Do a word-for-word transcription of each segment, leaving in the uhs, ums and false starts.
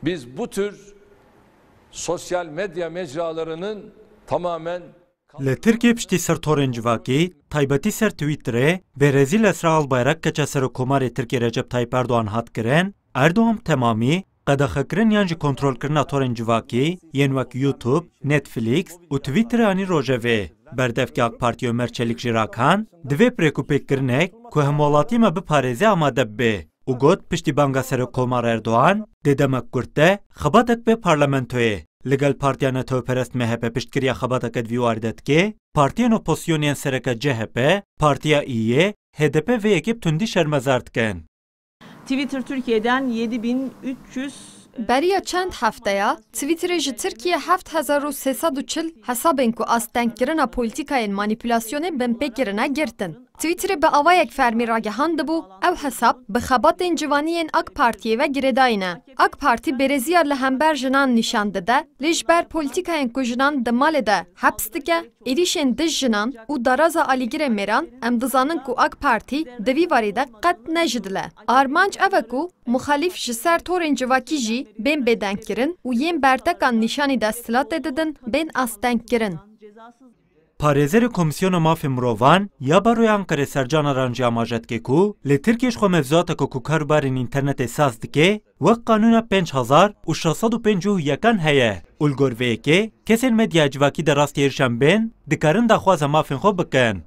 Biz bu tür sosyal medya mecralarının tamamen Li Tirkiyê piştî ser torên civakî, taybetî ser Twitterê, Bêrezîl Esra Albayrak keça Serokkomarê Tirkiyê Recep Tayyip Erdogan hat kirin, Erdogan bi temamî qedexekirin yan jî kontrolkirina torên civakî yên wek YouTube, Netflix û Twitterê anî rojevê. Berdevkê AK Partiyê Omer Çelîk jî ragihan, divê bi rêkûpêkirinek ku hemwelatiyê me biparêze amade bibe û got, piştî banga Serokkomar Erdogan dê demek kurt de xebatek bê parlamentoyê. Li gel Partiya Netewperest M H P piştgiriya xebateke di vî warî de dike, partiyên opozîsyonê yên sereke C H P, Partiya Îyê, H D P vê yekê bi tundî şermezar dikin. Twitter Türkiye'den yedi bin üç yüz Beriya çend hefteya Twitterê ji Tirkiye heft hezar û sê sed û çil hesabên ku astengkirina polîtîkayên manîpulasyonê binpê kirine girtin. Twitterê bi awayek fermî ragihandibû, ew hesab bi xebatên civanî yên AK Partiyê ve girêdayî ne. AK Partî bêreziya li hember jinan nîşan dide, lê ji ber polîtîkayên ku jinan di malê de heps dike, êrîşên dij jinan û daraza alîgirê mêran, em dizanin ku AK Partî di vî warî de qet ne ji dil e. Armanc ev e ku muxalîf ji ser torên civakî jî bên bêdengkirin û yên bertekan nîşanî desthilatê didin bên astengkirin. Parêzerê Komîsyona Mafê Mirovan ya Baroya Enqerê Sercan Aran jî amaje dike ku li Tirkiyê ji xwe mevzuateke ku karûbarên înternetê saz dike, wek qanûna pênc hezar û şeş sed û pêncî û yekan heye û li gor vê yekê kesên medyaya civakî di rastî êrişan bên dikarin daxwaza mafên xwe bikin.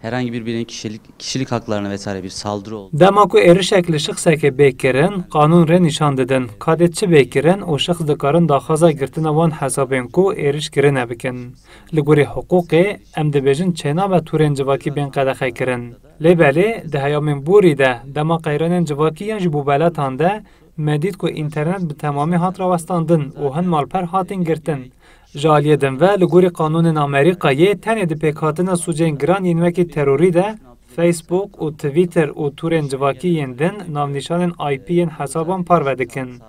Herhangi bir bireyin kişilik, kişilik haklarına vesaire bir saldırı oldu. Dema ku êrişek li şixsekê bê kirin, qanûn rê nîşan didin, ka dê çi bê kirin û şixs dikarin daxwaza girtina wan hesabên ku êriş kirine bikin. Li gorî hiqûqê, em dibêjin çênabe torên civakî bên qedexe kirin. Lê belê, di heyamên borî de, dema qeyranên civakî yan jî bûbeletan de, me dît ku înternet bi temamî hat rawestandin û hin malper hatin girtin. Ji aliyê din ve, li gorî qanûnên Amerîkayê, tenê di pêkhatina sûcên giran yên wekî terorî de, Facebook û Twitter û torên civakî yên din navnîşanên I P yên hesaban parve dikin.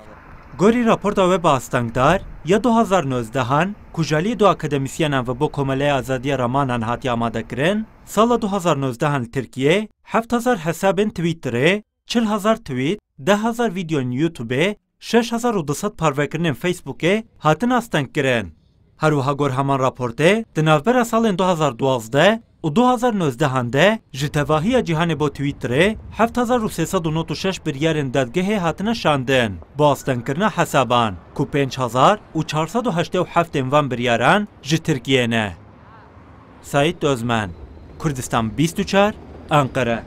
Gorî raporta we bi astengdar ya du hazar nozdehan, ku ji aliyê du akademîsyenan ve bo Komeleya Azadiya Ramanan hatiye amade kirin, sala du hazar nozdehan li Tirkiyê heft hezar hesabên Twitterê, çil hezar tweet, deh hezar vîdeoyên YouTubeê, şeş hezar û du sed parvekirinên Facebookê hatin astengkirin. Her wiha gor heman raportê, di navbera salên du hazar duwazdeh û du hazar nozdehan de ji tevahiya cîhanê bo Twitterê heft hezar û sê sed û nod û şeş biryarên dadgehê hatine şandin bo astengkirina hesaban, ku pênc hezar û çar sed û heştê û heft ên van biryaran ji Tirkiyê ne. Saîd Özmen, Kurdistan bîst û çar, Enqere.